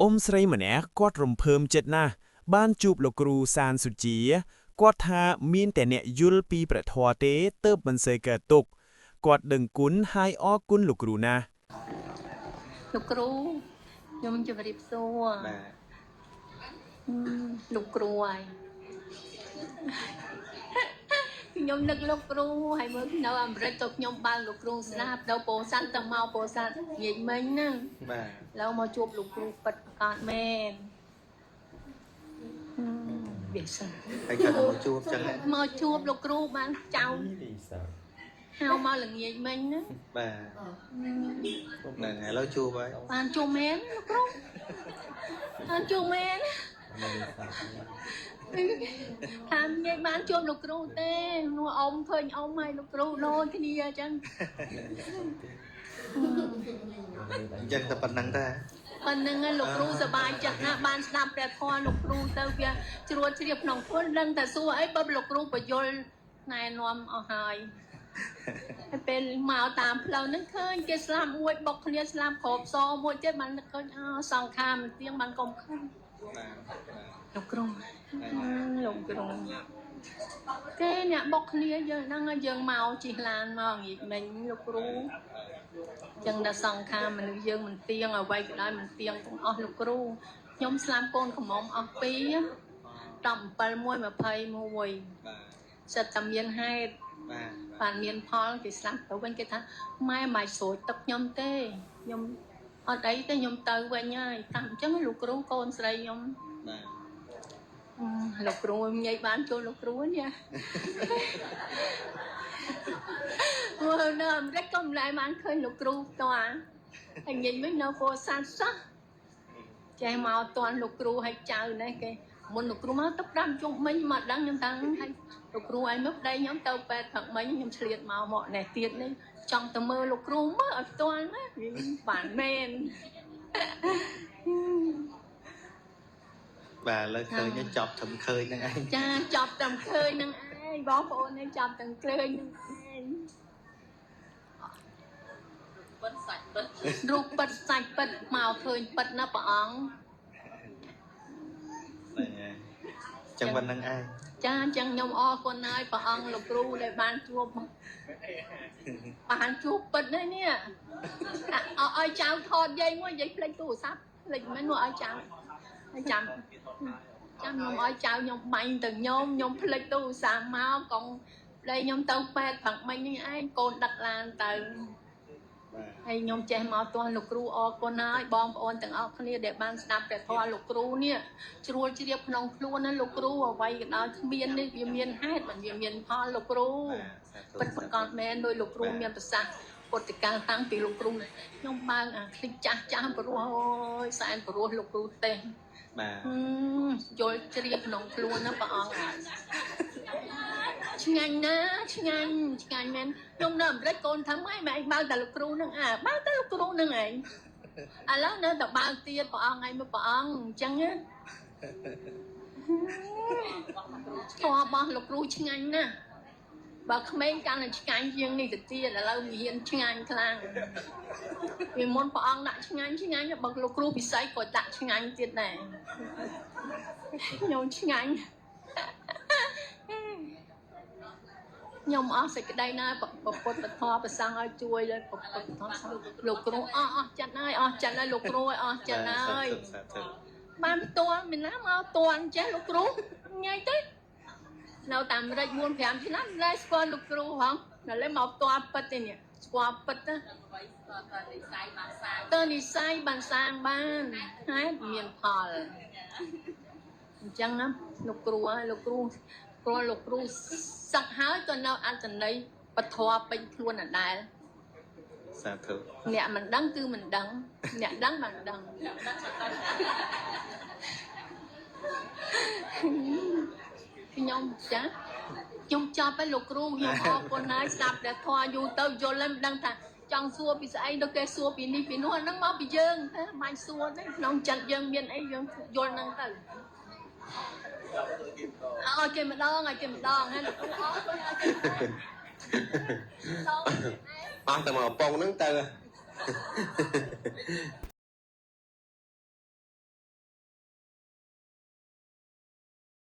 អ៊ំស្រីម្នាក់គាត់រំភើបចិត្តណាស់បានជួបលោកគ្រូសានសុជាគាត់ថាមានតែអ្នកយល់ពីព្រះធម៌ទេទើបមិនសូវកើតទុក្ខគាត់ដឹងគុណហើយអរគុណលោកគ្រូណាស់ លោកគ្រូខ្ញុំជម្រាបសួរ បាទ ហឹមលោកគ្រូហើយខ្ញុំនឹកលោកគ្រូហើយមើលនៅអាមេរិកទៅខ្ញុំបើកលោកគ្រូស្ដាប់ទៅពោធិ៍សាត់ទៅមកពោធិ៍សាត់និយាយមិញហ្នឹង បាទ ឡូវមកជួបលោកគ្រូពិតប្រាកដមែនហឹមវាសិន ហើយគាត់មកជួបចឹងហ៎ មកជួបលោកគ្រូបានចៅហៅមកល្ងាចមិញហ្នឹង បាទហ្នឹងហើយឥឡូវជួបហើយ បានជួបមែនលោកគ្រូបានជួបមែន ថានិយាយបានជួបលោកគ្រូទេនោះអ៊ំឃើញអ៊ំហើយលោកគ្រូដូចគ្នាអញ្ចឹង អញ្ចឹងតែប៉ុណ្្នឹងតា ប៉ុណ្្នឹងឯងលោកគ្រូសប្បាយចិត្តណាស់បានស្ដាប់ព្រះធម៌លោកគ្រូទៅវាជ្រួតជ្រាបក្នុងខ្លួនដឹងតែសួរអីបើលោកគ្រូបញ្យលណែនាំអស់ហើយហើយពេលមកតាមផ្លូវហ្នឹងឃើញគេស្លាប់មួយបុកគ្នាស្លាប់គ្របសមួយទៀតបាននឹកឃើញអសង្ខារមិនទៀងបានកុំឃើញ បាទ លោកគ្រូលោកគ្រូគេអ្នកបុកគ្នាយើងហ្នឹងហើយយើងមកជិះឡានមកងាកមិញលោកគ្រូចឹងដល់សង្ខារមនុស្សយើងមិនទៀងអ្វីក៏ដោយមិនទៀងទាំងអស់លោកគ្រូខ្ញុំស្លាប់កូនកំមុំអស់ពីរ17 1 21 បាទ សិតតែមានហេតុ បាទ បានមានផលគេស្លាប់ទៅវិញគេថាម៉ែមិនស្រួចទឹកខ្ញុំទេខ្ញុំអត់អីទេខ្ញុំទៅវិញហើយតាមអញ្ចឹងលោកគ្រូកូនស្រីខ្ញុំ បាទ លោកគ្រូនិយាយបានចូលលោកគ្រូនេះមើលនៅអាមេរិកក៏មិនដែលបានឃើញលោកគ្រូផ្ទាល់ហើយនិយាយវិញនៅពោធិ៍សាត់សោះចេះមកតាន់លោកគ្រូឲ្យចៅនេះគេមុនលោកគ្រូមកទៅ5ជុំមិញមកដឹងខ្ញុំតាំងឲ្យលោកគ្រូឲ្យមើលប្តីខ្ញុំទៅពេទ្យព្រឹកមិញខ្ញុំឆ្លៀតមកមកនេះទៀតនេះចង់ទៅមើលលោកគ្រូមើលឲ្យផ្ទាល់ណាបានមែន បាទឥឡូវឃើញចប់ត្រឹមឃើញហ្នឹងឯង ចាចប់ទាំងឃើញនឹងឯងបងប្អូននេះចប់ទាំងឃើញនឹងឯង ពិតសាច់ពិត រូបពិតសាច់ពិតមកឃើញពិតណាព្រះអង្គ ហ្នឹងហើយចឹងប៉ុណ្្នឹងឯង ចាអញ្ចឹងខ្ញុំអរគុណហើយព្រះអង្គលោកគ្រូដែលបានជួបបានជួបពិតហើយនេះឲ្យចៅថតយាយមួយយាយភ្លេចទូរស័ព្ទភ្លេចមិនមកឲ្យចៅឲ្យចាំចាំខ្ញុំឲ្យចៅខ្ញុំបាញ់ទៅខ្ញុំខ្ញុំភ្លេចទូរស័ព្ទមកកងប្តីខ្ញុំទៅពេទ្យព្រឹកមិញនេះឯងកូនដឹកឡានទៅ បាទ ហើយខ្ញុំចេះមកទាស់លោកគ្រូអរគុណហើយបងប្អូនទាំងអស់គ្នាដែលបានស្ដាប់ព្រះធម៌លោកគ្រូនេះជ្រួលជ្រាបក្នុងខ្លួនណាលោកគ្រូអ្វីក៏ដោយគ្មាននេះវាមានហេតុมันវាមានផលលោកគ្រូ បាទ ពិតប្រាកដមែនដោយលោកគ្រូមានប្រសាសន៍ពុទ្ធកាលតាំងពីលោកគ្រូខ្ញុំបើកអាคลิกចាស់ចាស់ព្រោះអូយសែនព្រោះលោកគ្រូទេស បាទ យល់ជ្រាបក្នុងខ្លួនណាព្រះអង្គឆ្ងាញ់ណាឆ្ងាញ់ឆ្ងាញ់មែនខ្ញុំនៅអាមេរិកកូនថាម៉ែម៉ែឯងបើកតែលោកគ្រូនឹងអាបើកតែលោកគ្រូនឹងឯងឥឡូវនៅតែបើកទៀតព្រះអង្គឯងមកព្រះអង្គអញ្ចឹងណាធម៌របស់លោកគ្រូឆ្ងាញ់ណាស់បើក្មេងកាន់តែឆ្ងាញ់ជាងនេះទៅទៀតឥឡូវមានឆ្ងាញ់ខ្លាំងពីមុនព្រះអង្គដាក់ឆ្ងាញ់ឆ្ងាញ់បើលោកគ្រូពិសីក៏ដាក់ឆ្ងាញ់ទៀតដែរខ្ញុំឆ្ងាញ់ខ្ញុំអស់សេចក្តីណាស់ពុទ្ធពធប្រសង់ឲ្យជួយដល់ពុទ្ធពធលោកគ្រូអស់អស់ចិត្តហើយអស់ចិត្តហើយលោកគ្រូឲ្យអស់ចិត្តហើយ សាធុ បានផ្ទាល់មានណាមកតាន់ចេះលោកគ្រូញ៉ៃទៅនៅតាមអាមេរិក4 5ឆ្នាំមិនដែលស្គាល់លោកគ្រូហងដល់ឥឡូវមកផ្ទាល់ពិតទេនេះស្គាល់ពិតណា អ្វីស្គាល់តែនិស័យបានសាង តើនិស័យបានសាងបានហេតុមានផលអញ្ចឹងណាលោកគ្រូហើយលោកគ្រូព្រោះលោកគ្រូសឹកហើយក៏នៅអត្តន័យពធពេញខ្លួនដដែល សាធុ អ្នកមិនដឹងគឺមិនដឹងអ្នកដឹងបានដឹងខ្ញុំចាខ្ញុំចប់ហើយលោកគ្រូខ្ញុំអរគុណហើយស្ដាប់ព្រះធម៌យូរទៅយល់ហើយមិនដឹងថាចង់សួរពីស្អីដល់គេសួរពីនេះពីនោះអាហ្នឹងមកពីយើងទេមិនសួរទេក្នុងចិត្តយើងមានអីយើងយល់ហ្នឹងទៅឲ្យគេម្ដងឲ្យគេម្ដងហើយលោកគ្រូអរគុណឲ្យគេម្ដង អស់តែមកកំប៉ុងហ្នឹងទៅ